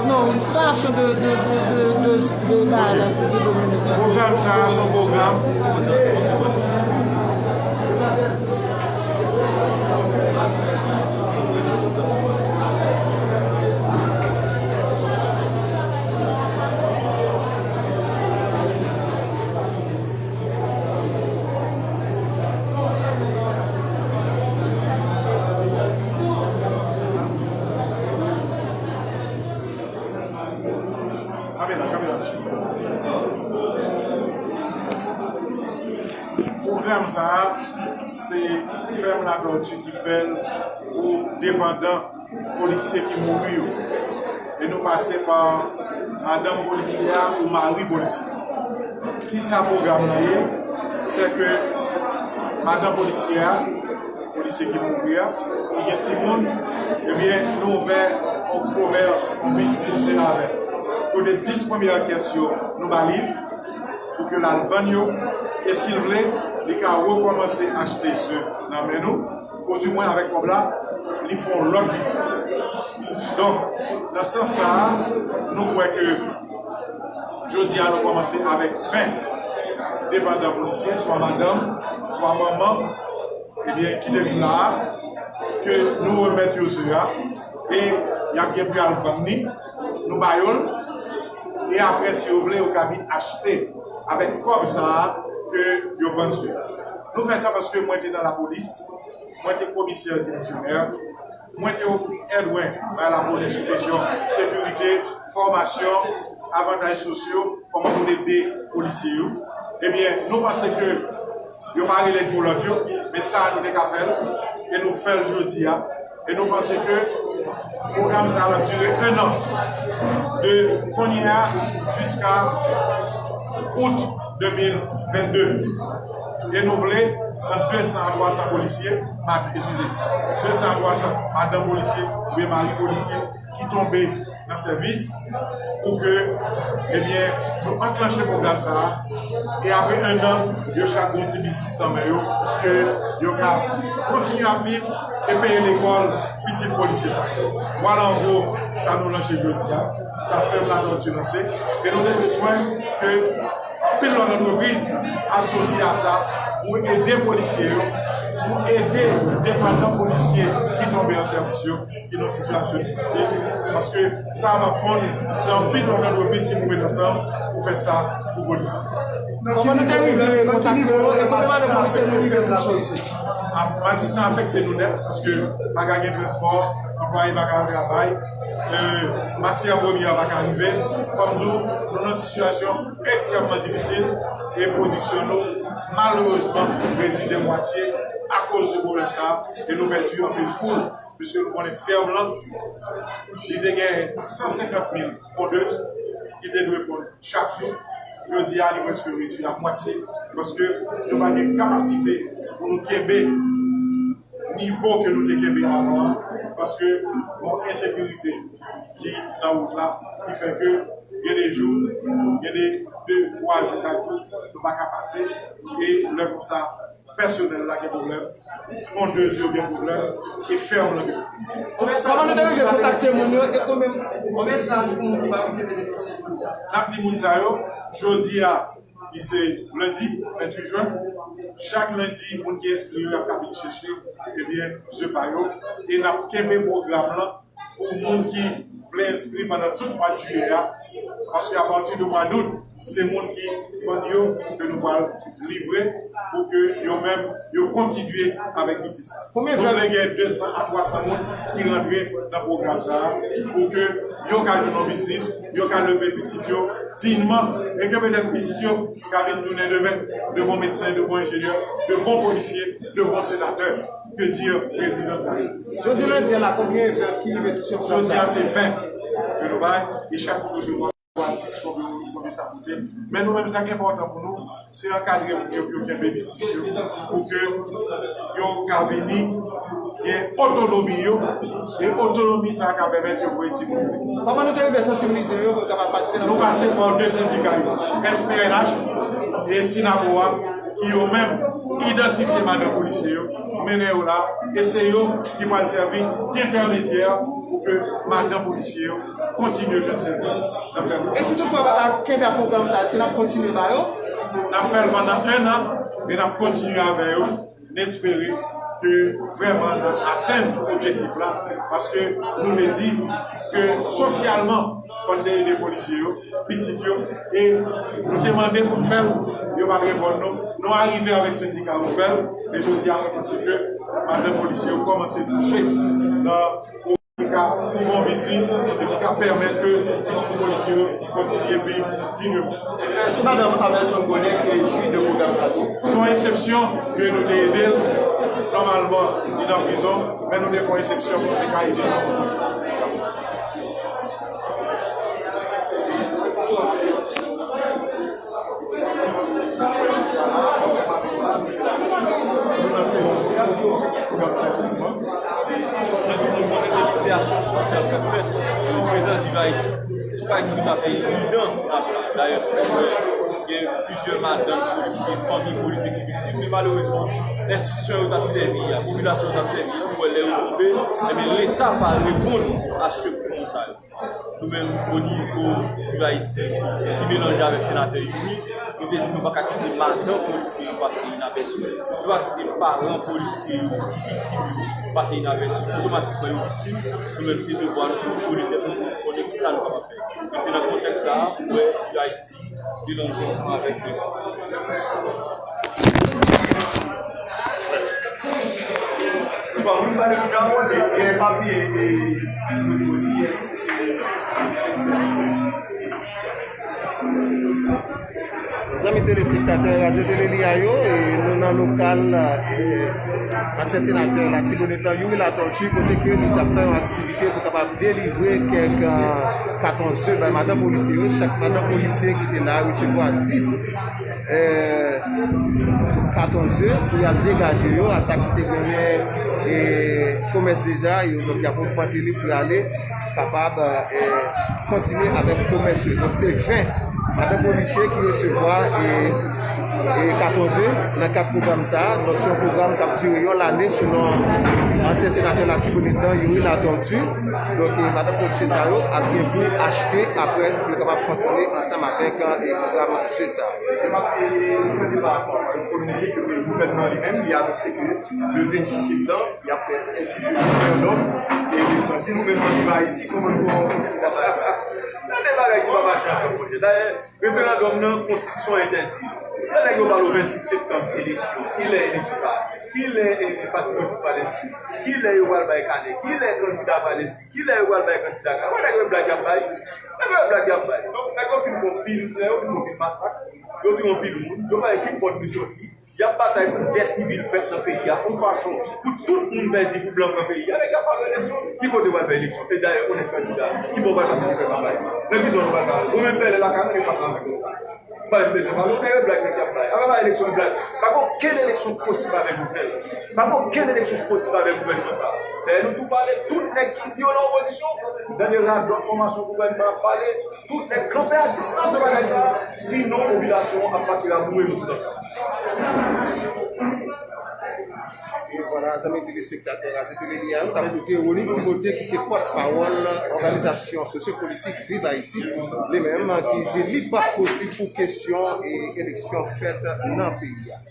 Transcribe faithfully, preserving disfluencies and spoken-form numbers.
Non, yon ti fondasyon de, de, de, de, de, de bagay la, de domine sa. Pwogram sa a, se yon pwogram. Kamera, kamera, mesye. Pwogram sa a, se Fèm Latòti ki fè l pou depandan polisye ki mouri yo. E nou pase pa madanm polisye a ou mari polisye. Kisa pwogram nan ye? Se ke madanm polisye a, polisye ki mouri a, ki gen timoun, ebyen, nou ouvè yon komès, yon biznis de lavè. Kote dis premyè kès yo, nou ba li, pou ke l al vann yo, e si l vle, li ka rekòmanse achte ze nan men nou, odimwen avèk kòb la, li fè yon lòt biznis. Donk, nan sans sa a, nou kwè ke jodi a, nou kòmanse avèk ven depandan polisye, swa madanm, swa manman, ebyen, ki te vin la a, ke nou remèt yo ze a, e y ap gen pou y al vann li, nou ba yo l, e apre, si yo vle, yo ka vin achte avèk kòb sa a ke yo vann ze a. Nou fè sa paske mwen te nan lapolis, mwen te komisè divizyonè, mwen te ofri èd mwen bay lapolis sou kesyon sekirite, fòmasyon, avantaj sosyo, kòman pou n ede polisye yo. Ebyen, nou panse ke yo pa rele pou lòt yo, men sa a nou te ka fè l, e nou fè l jodi a. E nou panse ke pwogram sa a l ap dire en an, de kounye a jiska out de mil vennde. E nou vle ant de san a twa san polisye, ma-, eskize, de san a twa san madanm polisye oubyen mari polisye ki tonbe nan sèvis pou ke, ebyen, nou anklanche pwogram sa a, e apre en an, yo chak gen yon ti biznis nan men yo, ke yo ka kontinye ap viv e peye lekòl pitit polisye sa yo. Vwala, an gwo, sa nou lanse jodi a, sa Fèm Latòti lanse, e nou te bezwen ke anpil lòt antrepriz asosye a sa pou ede polisye yo, pou ede depandan polisye ki tonbe an sèvis yo, ki nan sitiyasyon difisil, paske sa va pran, se anpil lòt antrepriz ki pou met ansanm pou fè sa pou polisye. Kòman nou te rive kontakte yo e kòman madanm polisye nou rive touche yo? A, Matisan afekte nou nèt, paske pa ka gen transpò, anplwaye pa ka al travay, e, matyè premyè pa ka rive. Kòm di w, nou nan sitiyasyon ekstrèmman difisil, e pwodiksyon nou, malerezman, redui de mwatye akoz de pwoblèm sa a, e nou pèdi anpil poul, piske nou konnen fèm lan, li te gen san senkant mil pondez ki te dwe ponn chak jou. Jodi a, li prèske redui a mwatye, paske nou pa gen kapasite pou nou kenbe nivo ke nou te kenbe avan an, paske gon ensekirite ki nan wout la, ki fè ke gen de jou, gen de de, twa jou, kat jou, nou pa ka pase, e lè konsa, pèsonèl la gen pwoblèm, pondez yo gen pwoblèm, e fèm lan gen pwoblèm. Kòman nou te rive kontakte moun yo e konbyen... Yon mesaj pou moun ki pa rive benefisye jodi a. N ap di moun sa yo, jodi a, ki se lendi venntuit jen, chak lendi, moun ki enskri yo, y ap ka vin chèche, ebyen, ze pa yo, e n ap kenbe pwogram lan pou moun ki vle enskri pandan tout mwa jiyè a, paske apati de mwa dout, se moun ki vann yo ke nou pral livre pou ke yo menm, yo kontinye avèk biznis la. Nou vle gen de san a twa san moun ki rantre nan pwogram sa a, pou ke yo ka jwenn yon biznis, yo ka leve pitit yo dinyman, e ke petèt pitit yo ka vin tounen demen de bon medsen, de bon enjenyè, de bon polisye, de bon senatè, que dire président de la République. Jodi lendi a la, konbyen vèv ki rive touche pwogram sa a? Jodi a se ven ke nou bay, e chak moun resevwa dis, konbyen, konbyen sa koute. Men nou menm, sa ki enpòtan pou nou, se ankadre moun yo pou yo kenbe biznis yo, pou ke yo ka vini gen otonomi yo, e otonomi sa a ka pèmèt yo voye timoun yo. Kòman nou te rive sansibilize yo pou yo kapab patisipe nan... Nou pase pa de sendika yo, S P N H e Sinapowa, ki yo menm idantifye madanm polisye yo, Mennen yo la, e se yo ki pral sèvi d entèmedyè pou ke madan polisye yo kontinye jwenn sèvis nan fèm. E si toutfwa pa ta kenbe ak pwogram sa, èske n ap kontinye ba yo? N ap fè l pandan en an, e n ap kontinye avè yo. N espere ke vrèman n ap atenn objektif la, paske nou te di ke sosyalman, fò n te ede polisye yo, pitit yo, e nou te mande pou n fè l, yo pa t reponn nou. Nou arive avèk sendika nou fè l, e jodi a mwen panse ke madan polisye yo kòmanse touche nan ki ka ouvè yon biznis e ki ka pèmèt ke pitit polisye yo kontinye viv digneman. Èske madan Amerson Bonnet jwi de pwogram sa tou? Se yon eksepsyon ke nou te ede l. Nòmalman, li nan prizon, men nou te fè yon eksepsyon pou nou te ka ede l. Nou lanse yon pwogram sa, efektivman. Nan tout moun konnen ke se aksyon sosyal k ap fèt, ki prezan Viv Ayiti. Se pa ekip k ap fè evidan, dayè, gen plizyè madanm polisye, fanmi polisye ki viktim, men malerezman, enstitisyon yo t ap sèvi a, popilasyon yo t ap sèvi a, pou wè lè yo tonbe, ebyen, Leta pa reponn a sekou moun sa yo. Nou menm, o nivo Viv Ayiti, ki melanje avèk senatè Youri, nou te di nou pa ka kite madanm polisye yo pase inapèsi. Nou pa kite paran polisye yo ki viktim yo pase inapèsi. Otomatikman, yo viktim. Nou menm, se devwa nou pou nou pwone tèt nou, pou nou konnen kisa nou kapab fè. E se nan kontèks sa a, ou wè, Viv Ayiti, li lanse ansanm avèk nou. Bon, nou pale de Gabo, e, e pa bliye, e, Timote Rodriguez, e, Zanmi telespektatè Radyo Tele Li a yo, e, nou nan lokal, e, ansyen senatè Latibonit lan, Youri Latortue, kote ke li t ap fè yon aktivite pou kapab delivre kèk, e, katon ze bay madan polisye yo. Chak madan polisye ki te la resevwa dis, e, katon ze pou y al degaje yo a sa ki te genyen, e, komès deja, yo, donk, y ap ogmante li pou y ale kapab, e, kontinye avèk komès yo. Donk, se ven madan polisye ki resevwa, e, e, katon ze nan kad pwogram sa a. Donk, se yon pwogram k ap dire yon lane, selon ansyen senatè Latibonit lan, Youri Latortue. Donk, e, madan polisye sa yo ap gen pou achte apre pou yo kapab kontinye ansanm avèk, e, pwogram ze sa a. E m ap, e, tande pa rapò a yon kominike ke gouvènman li menm, li anonse ke le vennsis septanm, y ap fè ensi ke referandòm e eleksyon. Di nou menm nan Viv Ayiti, kòman nou wè yon konstwi bagay sa? Gade bagay ki pa mache ansanm, monchè. Dayè, referandòm nan, konstitisyon entèdi. Lè nèg yo pale w vennsis septanm, eleksyon. Kilè eleksyon sa a? Kilè, e, pati politik pral enskri? Kilè yo pral bay kanè? Kilè kandida pral enskri? Kilè yo pral bay kandida kanè? Wè nèg yo blag y ap bay. Nèg yo blag y ap bay. Donk, nèg yo fin fè yon pil, nèg yo fin fè yon pil masak. Yo touye yon pil moun. Yo pa gen ki pòt li soti. Y ap batay pou gè sivil fèt nan peyi a, yon fason pou tout moun pèdi, pou blan pran peyi a. Nèg y ap pale eleksyon, ki kote yo pral fè eleksyon? E dayè, ou konnen kandida, ki bò pral pase pou fè kanpay? Nan ki zòn pral pase? Ou menm pèlen lakay ou, nèg pa kanpe konsa. M pa menm bezwen pale, ou nèg blag nèg y ap bay. Apa pa eleksyon blag. Pa gen okenn eleksyon posib avèk Jovenel. Pa gen okenn eleksyon posib avèk gouvènman sa. Dayè, nou tou pale, tout nèg ki di yo nan opozisyon, tande radòt enfòmasyon gouvènman ap pale, tout nèg kanpe a distans de bagay sa, sinon popilasyon an ap pase raboure nou tout ansanm. E vwala, zanmi telespektatè Radyo Tele Li a, nou t ap koute Rony Timothée ki se pòtpawòl òganizasyon sosyopolitik Viv Ayiti, li menm ki di li p ap posib pou kesyon e eleksyon fèt nan peyi a.